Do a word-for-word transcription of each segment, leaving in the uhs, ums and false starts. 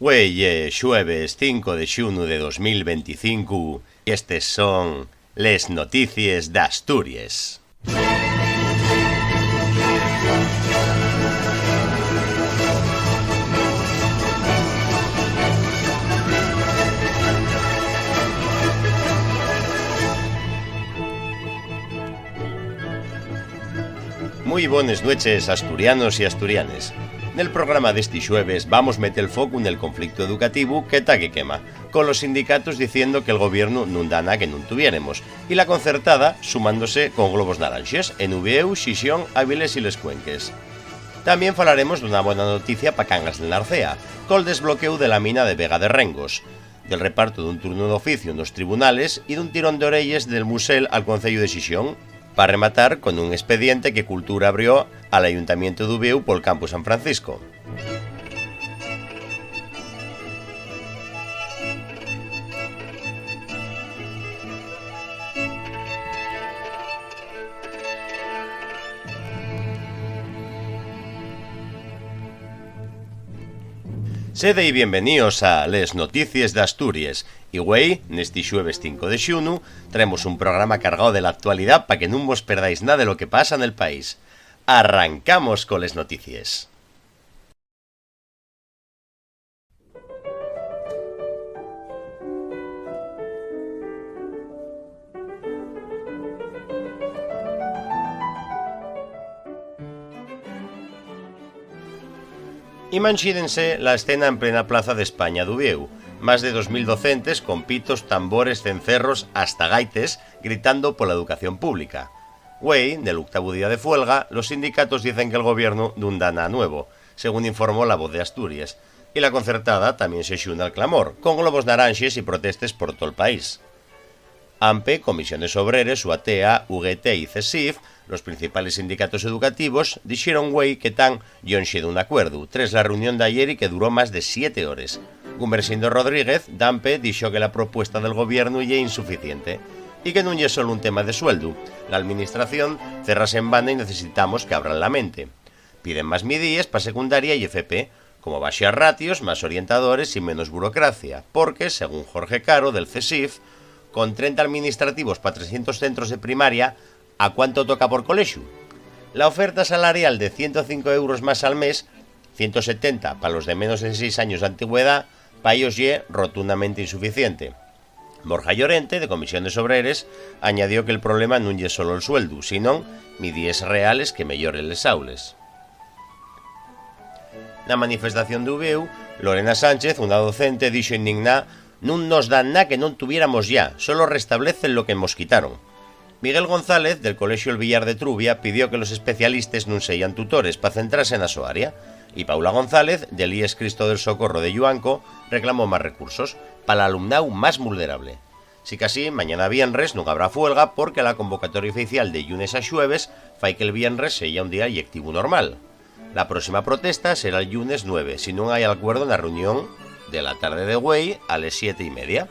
Güei ye xueves cinco de xunu de dos mil venticinco y estes son les noticies d'Asturies. Mui bones nueches, asturianos y asturianes. Nel programa d'esti xueves vamos meter el focu nel conflicto educativu que ta que quema, con los sindicatos diciendo que'l gobiernu nun da na que nun tuviéremos, y la concertada sumándose con globos naranxes en Uviéu, Xixón, Avilés y Les Cuenques. Tamién falaremos d'una bona noticia pa Cangas de Narcea, col desbloqueu de la mina de Vega de Rengos, del reparto d'un turnu d'oficiu nos tribunales y d'un tirón d'orelles del Musel al Conceyu de Xixón, pa rematar con un expediente que Cultura abrió al Ayuntamientu d'Uviéu pol campu San Francisco. Sede y bienveníos a Les Noticies d'Asturies. Y güei, nesti xueves cinco de xunu, traemos un programa cargao de la actualidá pa que nun vos perdáis na de lo que pasa nel país. Arrancamos coles noticies. Imaxínense la escena en plena plaza d'España d'Uviéu, más de dos mil docentes con pitos, tambores, cencerros, hasta gaites, gritando pola educación pública. Güei, nel octavu día de fuelga, los sindicatos dicen que'l gobiernu nun da na nuevo, según informó La Voz de Asturies, y la concertada tamién se xuna al clamor, con globos naranxes y protestes por tol país. AMPE, Comisiones Obreres, UATEA, UGT y CESIF, los principales sindicatos educativos, dixeron güei que tán llonxe d'un acuerdu, tres la reunión d'ayeri que duró más de siete hores. Gumersindo Rodríguez, d'AMPE, dixo que la propuesta del gobiernu ye insuficiente y que nun ye solo un tema de sueldu. La alministración cerrase en banda y necesitamos que abran la mente. Piden más midíes pa secundaria y F P, como baxar ratios, más orientadores y menos burocracia, porque, según Jorge Caro, del CESIF, con trenta alministrativos pa trescientos centros de primaria, ¿a cuánto toca por colexu? La oferta salarial de ciento cinco euros más al mes, ciento setenta pa los de menos de seis años d'antigüedá, pa ellos ye rotundamente insuficiente. Borja Llorente, de Comisiones Obreres, añadió que'l problema nun ye solo el sueldu, sinón midíes reales que meyoren les aules. Na manifestación d'Uviéu, Lorena Sánchez, una docente, dixo indigná: "Nun nos dan na que non tuviéramos yá, solo restablecen lo que mos quitaron". Miguel González, del Colexio El Villar de Trubia, pidió que los especialistes nun seyan tutores pa centrase na so área. Y Paula González, del IES Cristo del Socorro de Lluanco, reclamó más recursos pa l'alumnáu más vulnerable. Sicasí, mañana viernes nun habrá fuelga porque la convocatoria oficial de llunes a xueves fai que'l viernes seya un día llectivu normal. La próxima protesta sera'l llunes nueve, si nun hai alcuerdu na reunión de la tarde de güei a les siete y media.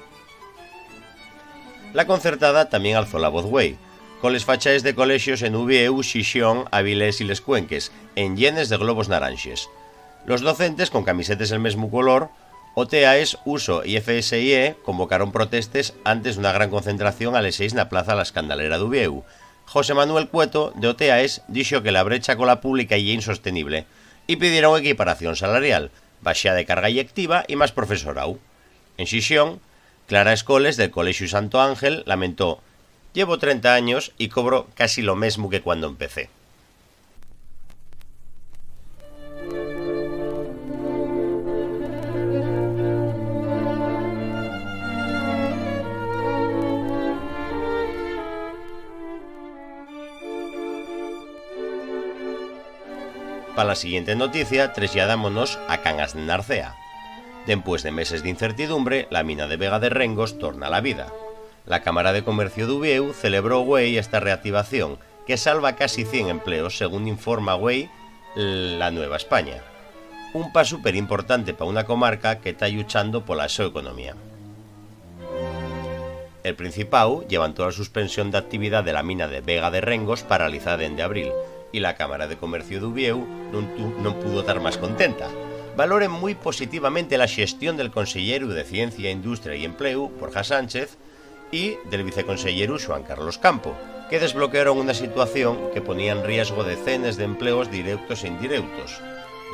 La concertada tamién alzó la voz güei, coles fachaes de colexios en Uviéu, Xixón, Avilés y Les Cuenques, enllenes de globos naranxes. Los docentes, con camisetes del mesmu color, OTAES, USO y FSIE, convocaron protestes antes d'una gran concentración a les seis na Plaza La Escandalera d'Uviéu. José Manuel Cueto, de OTAES, dixo que la brecha cola pública ye insostenible y pidieron equiparación salarial, baxá de carga llectiva y más profesoráu. En Xixón, Clara Escoles, del Colexu Santo Ángel, lamentó: "Llevo trenta años y cobro casi lo mesmu que cuando empecé". Pa la siguiente noticia, tresladámonos a Cangas de Narcea. Dempués de meses d'incertidumbre, la mina de Vega de Rengos torna a la vida. La Cámara de Comercio d'Uviéu celebró güei esta reactivación, que salva casi cien empleos, según informa güei La Nueva España. Un pasu perimportante pa una comarca que ta lluchando pola so economía. El Principáu llevantó la suspensión d'actividá de la mina de Vega de Rengos, paralizá dende abril, y la Cámara de Comercio d'Uviéu nun tu-, nun pudo tar más contenta. valoren mui positivamente la xestión del conselleru de Ciencia, Industria y Empleu, Borja Sánchez, y del viceconselleru Xuan Carlos Campo, que desbloquearon una situación que ponía en riesgo decenes d'empleos directos e indirectos.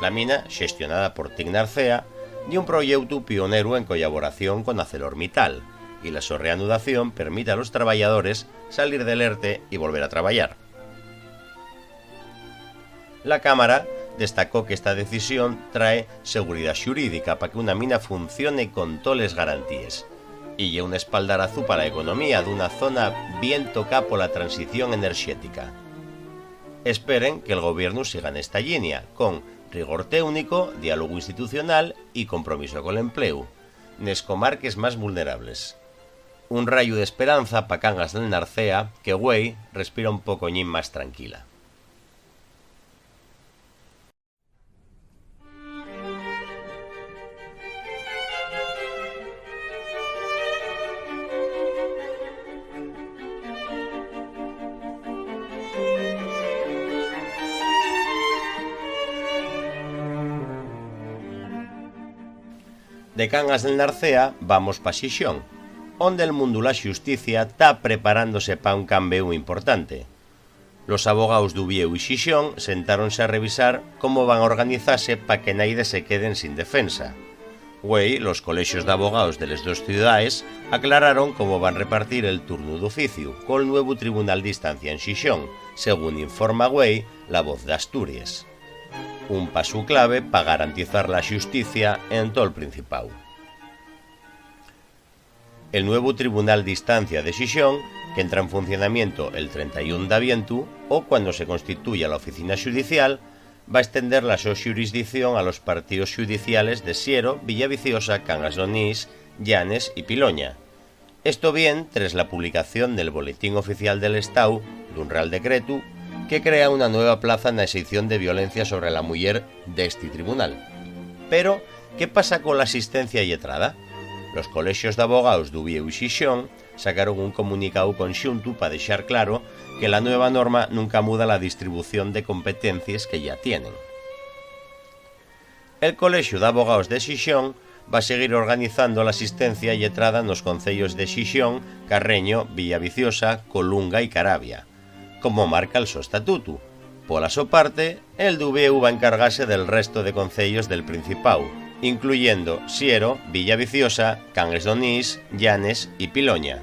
La mina, xestionada por Tecnarcea, ye un proyeutu pioneru en collaboración con ArcelorMittal, y la so reanudación permite a los trabayadores salir del erte y volver a trabayar. La Cámara destacó que esta decisión trae seguridá xurídica pa que una mina funcione con toles garantíes, y ye un espaldarazu pa la economía d'una zona bien tocá pola transición enerxética. Esperen que'l gobiernu siga nesta llinia, con rigor téunico, diálogu institucional y compromiso col empleu, nes comarques más vulnerables. Un rayu d'esperanza pa Cangas del Narcea, que güei respira un pocoñín más tranquila. De Cangas del Narcea vamos pa Xixón, onde'l mundu la xusticia ta preparándose pa un cambéu importante. Los abogaos d'Uviéu y Xixón sentáronse a revisar cómo van organizase pa que naide se quede ensin defensa. Güei, los colexios d'abogaos de les dos ciudaes aclararon cómo van repartir el turnu d'oficiu col nuevu Tribunal d'Instancia en Xixón, según informa güei La Voz d'Asturies. Un pasu clave pa garantizar la xusticia en tol Principáu. El nuevu Tribunal d'Instancia de Xixón, qu'entra en funcionamiento el trenta y un d'avientu, o cuando se constituya la oficina xudicial, va estender la so xurisdicción a los partíos xudiciales de Siero, Villaviciosa, Cangas d'Onís, Llanes y Piloña. Esto vien tres la publicación nel Boletín Oficial del Estáu d'un Real Decretu que crea una nueva plaza na seición de violencia sobre la muyer d'esti tribunal. Pero, ¿qué pasa cola asistencia lletrada? Los colexios d'abogaos d'Uviéu y Xixón sacaron un comunicáu conxuntu pa dexar claro que la nueva norma nun camuda la distribución de competencies que yá tienen. El Colexu d'Abogaos de Xixón va seguir organizando l'asistencia lletrada nos conceyos de Xixón, Carreño, Villaviciosa, Colunga y Carabia, como marca'l so estatutu. Pola so parte, el d'Uviéu va encargase del resto de conceyos del Principáu, incluyendo Siero, Villaviciosa, Cangues d'Onís, Llanes y Piloña.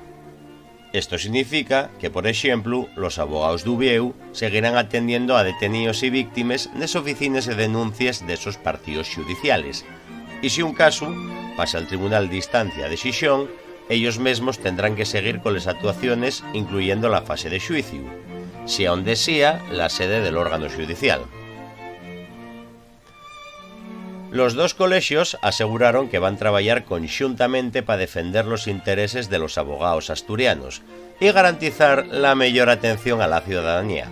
Esto significa que, por exemplu, los abogaos d'Uviéu seguirán atendiendo a deteníos y víctimes nes oficines de denuncies d'esos partíos xudiciales. Y si un casu pasa al Tribunal d'Instancia de Xixón, ellos mesmos tendrán que seguir coles actuaciones, incluyendo la fase de xuiciu, sea onde sea la sede del órganu xudicial. Los dos colexios aseguraron que van trabayar conxuntamente pa defender los intereses de los abogaos asturianos y garantizar la meyor atención a la ciudadanía.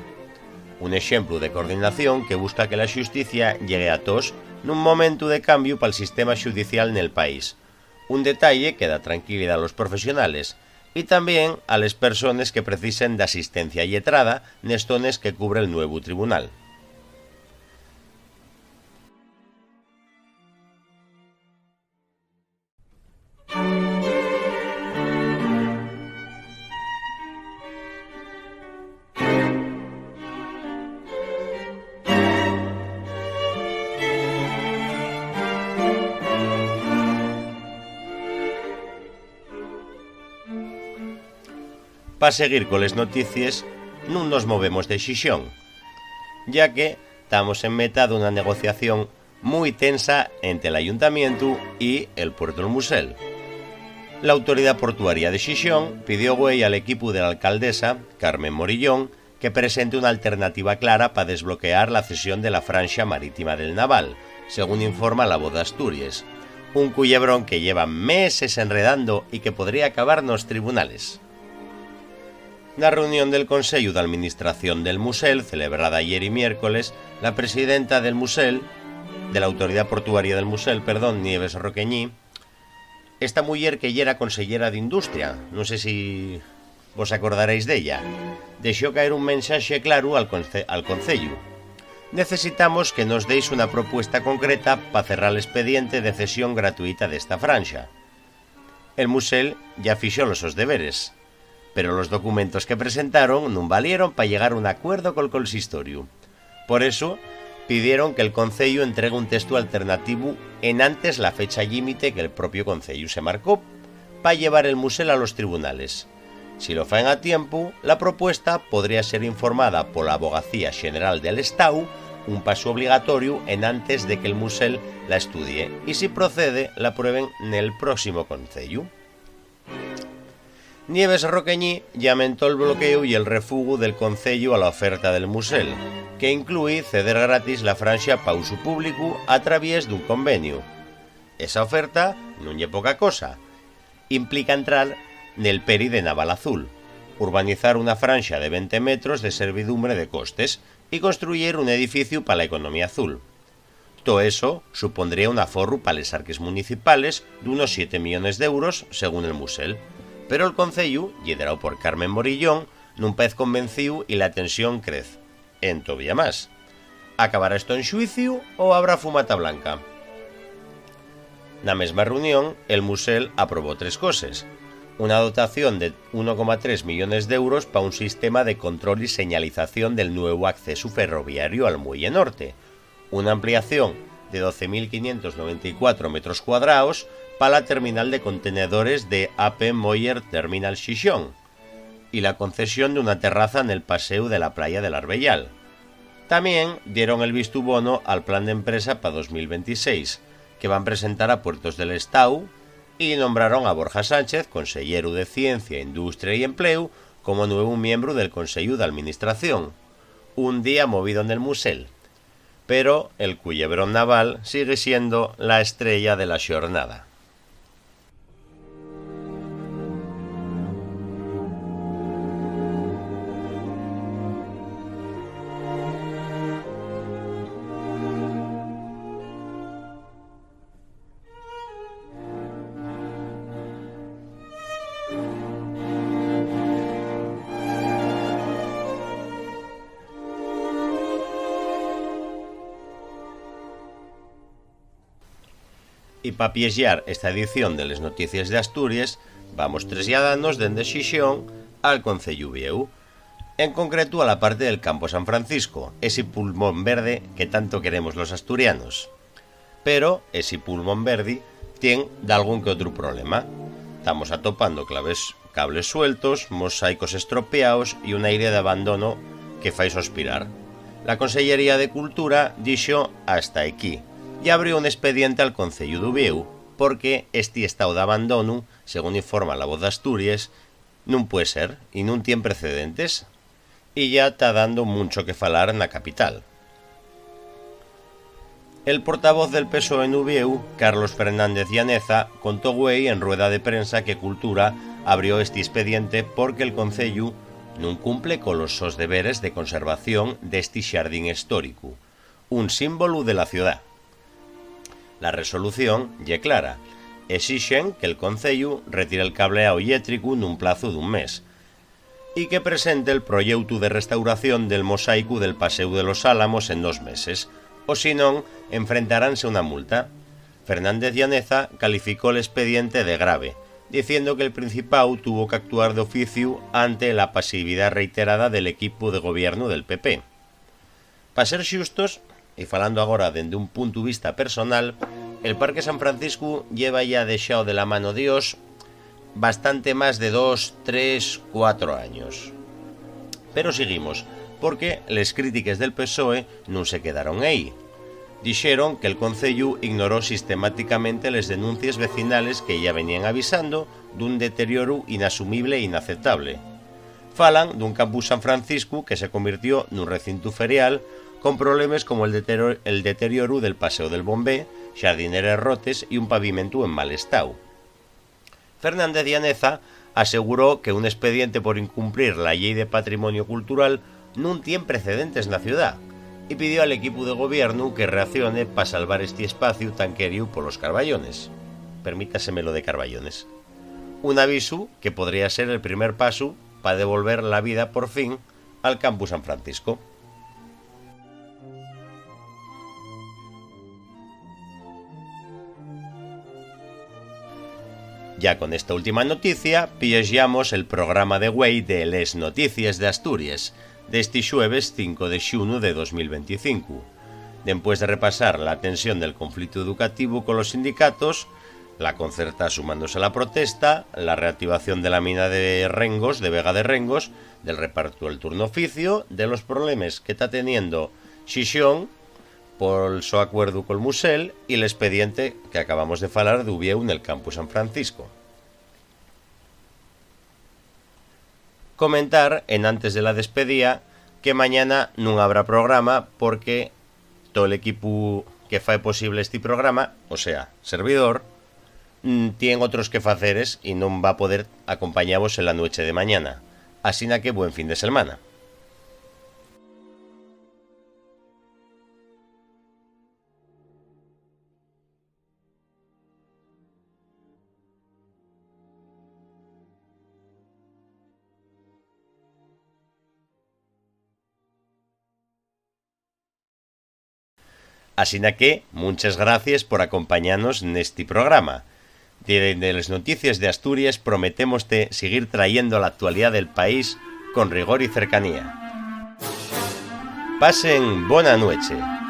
Un exemplu de coordinación que busca que la xusticia llegue a toos nun momentu de cambiu pal sistema xudicial nel país. Un detalle que da tranquilidá a los profesionales y tamién a les persones que precisen d'asistencia lletrada nes zones que cubre'l nuevu tribunal. Pa seguir coles noticies, nun nos movemos de Xixón, ya que tamos en meta d'una negociación mui tensa ente l'Ayuntamientu y el Puerto'l Musel. L'Autoridá Portuaria de Xixón pidió güei al equipu de l'alcaldesa, Carmen Morillón, que presente una alternativa clara pa desbloquear la cesión de la franxa marítima del Naval, según informa La Voz d'Asturies. Un cullebrón que lleva meses enredando y que podría acabar nos tribunales. Na reunión del Consellu d'Alministración del Musel, celebrada ayeri miércoles, la presidenta del Musel, de l'Autoridá Portuaria del Musel, perdón, Nieves Roqueñí, esta muyer que yera conseyera d'Industria, nun sé si vos acordaréis d'ella, dexó caer un mensaxe claru al conce-, al Conceyu. Necesitamos que nos deis una propuesta concreta pa cerrar l'expediente de cesión gratuita d'esta franxa. El Musel ya fixo los sos deberes, pero los documentos que presentaron nun valieron pa llegar a un acuerdo col consistoriu. Por eso, pidieron que'l Conceyu entregue un testu alternativu enantes la fecha llímite que'l propio Conceyu se marcó pa llevar el Musel a los tribunales. Si lo faen a tiempu, la propuesta podría ser informada pola Abogacía Xeneral del Estáu, un pasu obligatoriu enantes de que'l Musel la estudie, y si procede, la prueben nel próximo Conceyu. Nieves Roqueñí llamentó el bloqueu y el refugu del Conceyu a la oferta del Musel, que inclúi ceder gratis la franxa pa usu públicu a traviés d'un conveniu. Esa oferta nun ye poca cosa. Implica entrar nel peri de Naval Azul, urbanizar una franxa de venti metros de servidumbre de costes y construyir un edificiu pa la economía azul. Too eso supondría un aforru pa les arques municipales d'unos siete millones d'euros, según el Musel. Pero el Conceyu, liderao por Carmen Morillón, nun paez convencíu y la tensión crez entovía más. ¿Acabará esto en xuiciu o habrá fumata blanca? Na mesma reunión, el Musel aprobó tres coses: una dotación de uno coma tres millones d'euros pa un sistema de control y señalización del nuevu accesu ferroviariu al Muelle Norte, una ampliación de doce mil quinientos noventa y cuatro metros cuadraos pa la terminal de contenedores de A P Moller Terminal Xixón y la concesión d'una terraza nel paséu de la playa del Arbeyal. Tamién dieron el vistu bono al plan d'empresa pa dos mil ventiséis, que van presentar a Puertos del Estáu, y nombraron a Borja Sánchez, conselleru de Ciencia, Industria y Empleu, como nuevu miembru del Consellu d'Alministración. Un día movido nel Musel. Pero el cuyebrón naval sigue siendo la estrella de la xornada. Y pa piexar esta edición de les Noticies d'Asturies, vamos tresladános dende Xixón al Conceyu Viéu, en concretu a la parte del Campo San Francisco, esi pulmón verde que tanto queremos los asturianos. Pero esi pulmón verdi tien dalgún que otru problema. Tamos atopando claves, cables sueltos, mosaicos estropiaos y un aire d'abandonu que fai sospirar. La Consellería de Cultura dixo: "Hasta equí", y abrió un expediente al Conceyu d'Uviéu, porque esti estao d'abandonu, según informa La Voz d'Asturies, nun pue ser y nun tien precedentes, y ya ta dando muncho que falar na capital. El portavoz del PSOE n'Uviéu, Carlos Fernández Llaneza, contó güei en rueda de prensa que Cultura abrió esti expediente porque el Conceyu nun cumple colos sos deberes de conservación d'esti xardín históricu, un símbolu de la ciudá. La resolución ye clara: esixen que'l Conceyu retire el cableáu llétricu nun plazu d'un mes y que presente el proyeutu de restauración del mosaicu del Paséu de los Álamos en dos meses, o si non, enfrentaranse a una multa. Fernández Llaneza calificó l'expediente de grave, diciendo que'l Principáu tuvo qu'actuar d'oficiu ante la pasividá reiterada del equipu de gobiernu del PP. Pa ser xustos, y falando agora dende un puntu vista personal, el Parque San Franciscu lleva ya dexao de la mano Dios bastante más de dos, tres, cuatro años. Pero siguimos, porque les crítiques del PSOE nun se quedaron ehí. Dixeron que'l Conceyu ignoró sistematicamente les denuncies vecinales que ya venían avisando d'un deterioru inasumible e inaceptable. Falan d'un Campus San Franciscu que se convirtió nun recintu ferial, con problemes como el deterior-, el deterioru del Paséu del Bombé, xardines rotes y un pavimentu en mal estao. Fernández Llaneza aseguró que un expediente por incumplir la Llei de Patrimonio Cultural nun tien precedentes na ciudá, y pidió al equipu de gobiernu que reaccione pa salvar esti espaciu tan queríu polos carballones. Permítaseme lo de carballones. Un avisu que podría ser el primer pasu pa devolver la vida, por fin, al Campu San Francisco. Ya con esta última noticia, piexamos el programa de güei de Les Noticies d'Asturies, d'esti xueves cinco de xunu de dos mil venticinco. Dempués de repasar la tensión del conflicto educativo colos sindicatos, la concerta sumándose a la protesta, la reactivación de la mina de Rengos, de Vega de Rengos, del repartu del turno oficio, de los problemes que ta teniendo Xixón pol so acuerdu col Musel y l'expediente que acabamos de falar d'Uviéu nel campu San Francisco. Comentar, enantes de la despedía, que mañana nun habrá programa porque tol equipu que fai posible esti programa, o sea, servidor, mm, tien otros quefaceres y non va poder acompañavos en la nueche de mañana. Asina que buen fin de selmana. Asina que, munches gracies por acompañanos nesti programa. Dende les Noticies d'Asturies prometémoste siguir trayendo l'actualidá del país con rigor y cercanía. Pasen bona nueche.